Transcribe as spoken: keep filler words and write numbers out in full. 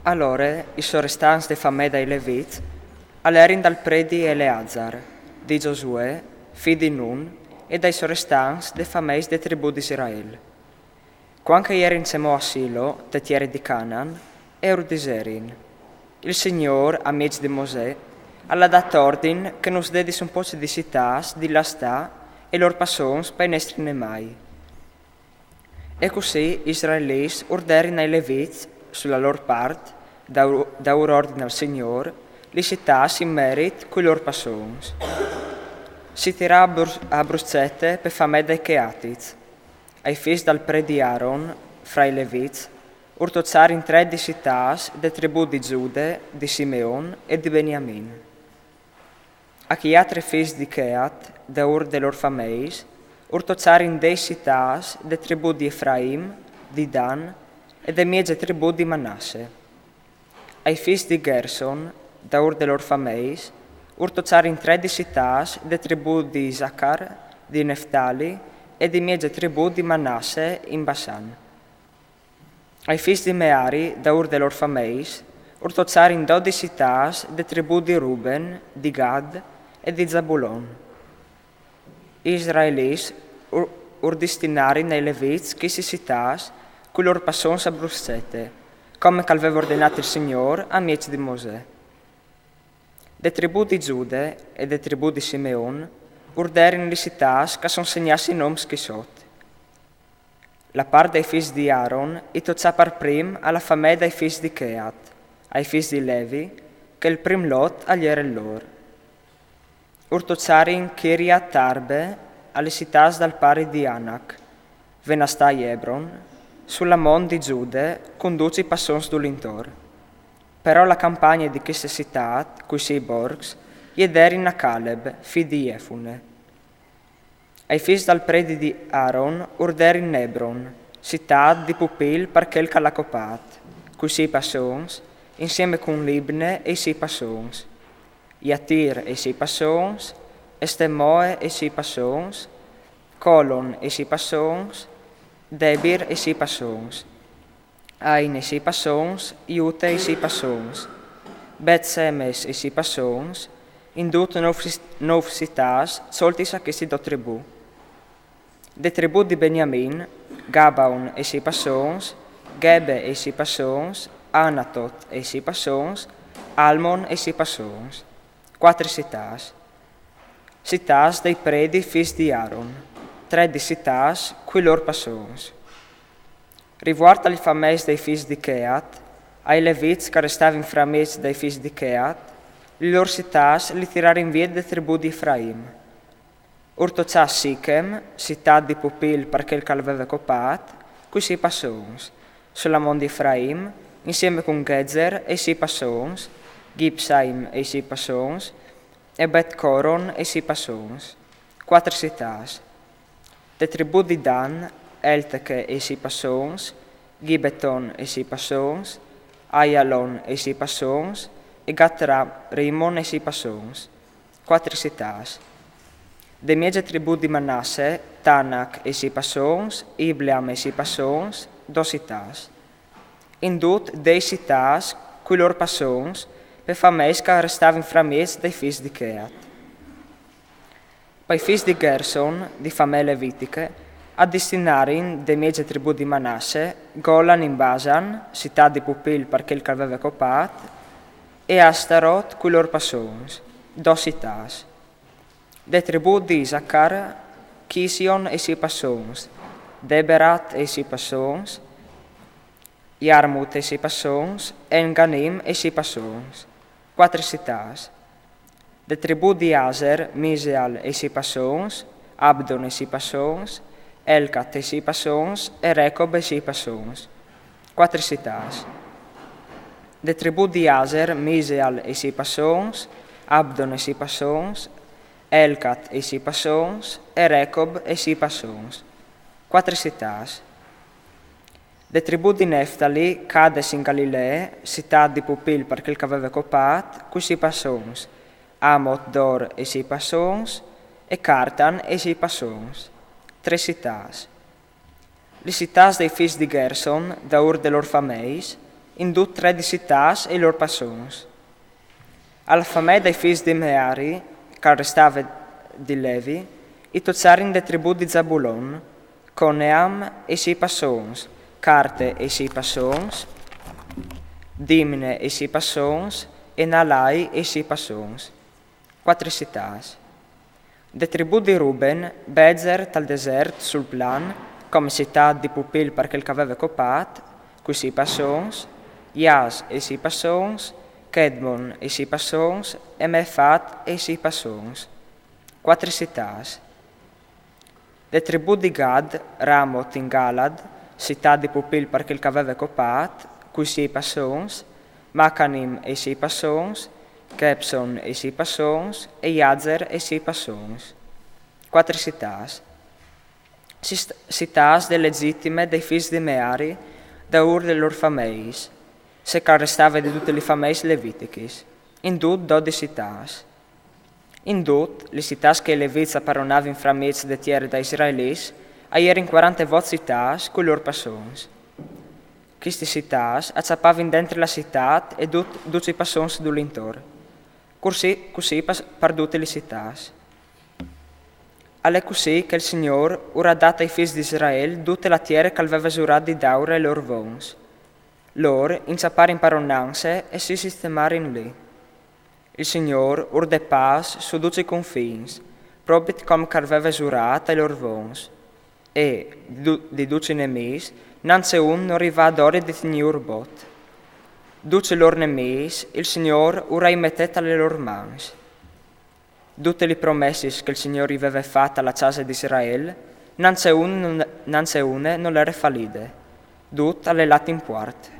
Alore i sorestants de famee dai Levits a lerin dal predi Eleazar, di Giosuè, fi di Nun, e dai sorestants de fameis de tribù di Israel. Cuant che i erin cemò a Silo, te tiere di Canan, e ur diserin: Il Signôr, a mieç di Mosè, al à dat ordin che nus dedis un pôc di citâts di là stâ e lôr passons pai nestri nemai. E cussì i israelits ur derin ai Levits, su la lôr part, daûr, daûr ordin al Signôr, li citâts in merit cui lôr passons. Si tirà a brus-, a bruscete pe famee dai Cheatits. Ai fis dal predi Aron, fra i Levits, ur toçarin trê di citâts de tribù di Zude, di Simeon e di Beniamin. A chei altris fis di Cheat, daûr de lôr fameis, ur toçarin dîs citâts de tribù di Efraim, di Dan e de mieze tribù di Manasse. Ai fis di Gerson, daûr de lôr fameis, ur toçarin trê di citâts de tribù di Isacar, di Neftali e di mieze tribù di Manasse in Basan. Ai fis di Meari, daûr de lôr fameis, ur toçarin dodis citâts de tribù di Ruben, di Gad e di Zabulon. I israelits ur, ur distinarin ai Levits chistis citâts cui lôr passons a bruscete, come che al veve ordinât il Signôr a mieç di Mosè. De tribù di Zude e de tribù di Simeon ur derin li citâts che a son segnâts i noms chi sot. La part dai fis di Aron i toçà par prin a la famee dai fis di Cheat, ai fis di Levi, che il prin lot al jere il lôr. Ur toçarin Chiriat Arbe a li citâts dal pari di Anac, ven a stâi Ebron, su la mont di Zude, cun ducj i passons dal intor. Però la campagne di cheste citât, cui siei borcs, je derin a Caleb, fi di Jefune. Ai fis dal predi di Aron ur derin Ebron, citât di pupil par chel che al à copât, cui siei passons, insieme cun Libne e i siei passons, Jatir e i siei passons, Estemoe e i siei passons, Colon e i siei passons, Debir e i siei passons, Ain e i siei passons, Jute e i siei passons, Bet-Semes e i siei passons, in dut nôf ci-, nôf citâts, çoltis a chestis dôs tribù. De tribù di Beniamin, Gabaon e i siei passons, Gebe e i siei passons, Anatot e i siei passons, Almon e i siei passons. Cuatri citâts. Citâts dai predi fis di Aron, trê di citâts cui lôr passons. Rivuart a li fameis dai fis di Cheat, ai Levits che a restavin framieç dai fis di Cheat, li lôr citâts li tirarin vie de tribù di Efraim. Ur toçà Sichem, citât di pupil par chel che al veve copât, cui siei passons, su la mont di Efraim, insieme cun Gezer e i siei passons, Gibsaim e i siei passons, e Bet-Coron e i siei passons. Cuatri citâts. De tribù di Dan, Elteche e i siei passons, Gibeton e i siei passons, Aialon e i siei passons, e Gat-Rimon e i siei passons. Cuatri citâts. De mieze tribù di Manasse, Tanac e i siei passons, Ibleam e i siei passons, dôs citâts. In dut dîs citâts cui lôr passons, pe fameis che a restavin framieç dai fis di Cheat. Pai fis di Gerson, di famee levitiche, a distinarin de mieze tribù di Manasse, Golan in Basan, citât di pupil par chel che al veve copât, e Astarot cui lôr passons, dôs citâts. De tribù di Isacar, Chision e i siei passons, Deberat e i siei passons, Jarmut e i siei passons, En-Ganim e i siei passons. Cuatri citâts. De tribù di Aser, Miseal e i siei passons, Abdon e i siei passons, Elcat e i siei passons e Recob e i siei passons. Cuatri citâts. De tribù di Aser, Miseal e i siei passons, Abdon e i siei passons, Elcat e i siei passons e Recob e i siei passons. Cuatri citâts. De tribù di Neftali, Cades in Galilee, citât di pupil par chel che al veve copât, cui siei passons, Amot-Dor e i siei passons, e Cartan e i siei passons. Trê citâts. Li citâts dai fis di Gerson, daûr de lôr fameis, In dut tredici citâts e i lôr passons. A la famee dai fîs di Meari, che al restave di Levi, i tocerin de tribù di Zabulon, Coneam e i siei passons, Carte e i siei passons, Dimine e i siei passons, e Nalai e i siei passons. Cuatri citâts. De tribù di Ruben, Bezer tal desert sul plan, come citât di pupil par chel che al veve copât, cui siei passons, Jaz e i siei passons, Chedmon e i siei passons, e Meefat e i siei passons. Cuatri citâts. De tribù di Gad, Ramot in Galad, citât di pupil par chel che al veve copât, cui siei passons, Macanim e i siei passons, Chepson e i siei passons, e Jazer e i siei passons. Cuatri citâts. Citâts de legitime dai fîs di Meari, daûr des lôr fameis, ce che al restave di dutis lis fameis levitichis. In dut dodici citâts. In dut, lis citâts che i levits a paronavin framieç de tiere dai israelits, a jerin cuarantevot citâts cui lôr passons. Chistis citâts a cjapavin dentri la citât e ducj i passons di lintor. Cussì par dutis lis citâts. Al è cussì che il Signôr ur à dât ai fîs di Israel dute la tiere che al veve zurât di dâur ai lôr vons. Lôr i cjaparin paronance e si sistemarin li. Il Signôr ur dè pâs su ducj i confins, propit come che al veve zurât ai lôr vons. E di ducj i nemîs, nancje un nol rivà adori di tignîur bot. Ducj i lôr nemîs il Signôr ur ai metè ta lis lôr mans. Dutis lis promessis che il Signôr i veve fat a la cjase di Israel, nancje une nol jere falide. Dut al è lât in puart.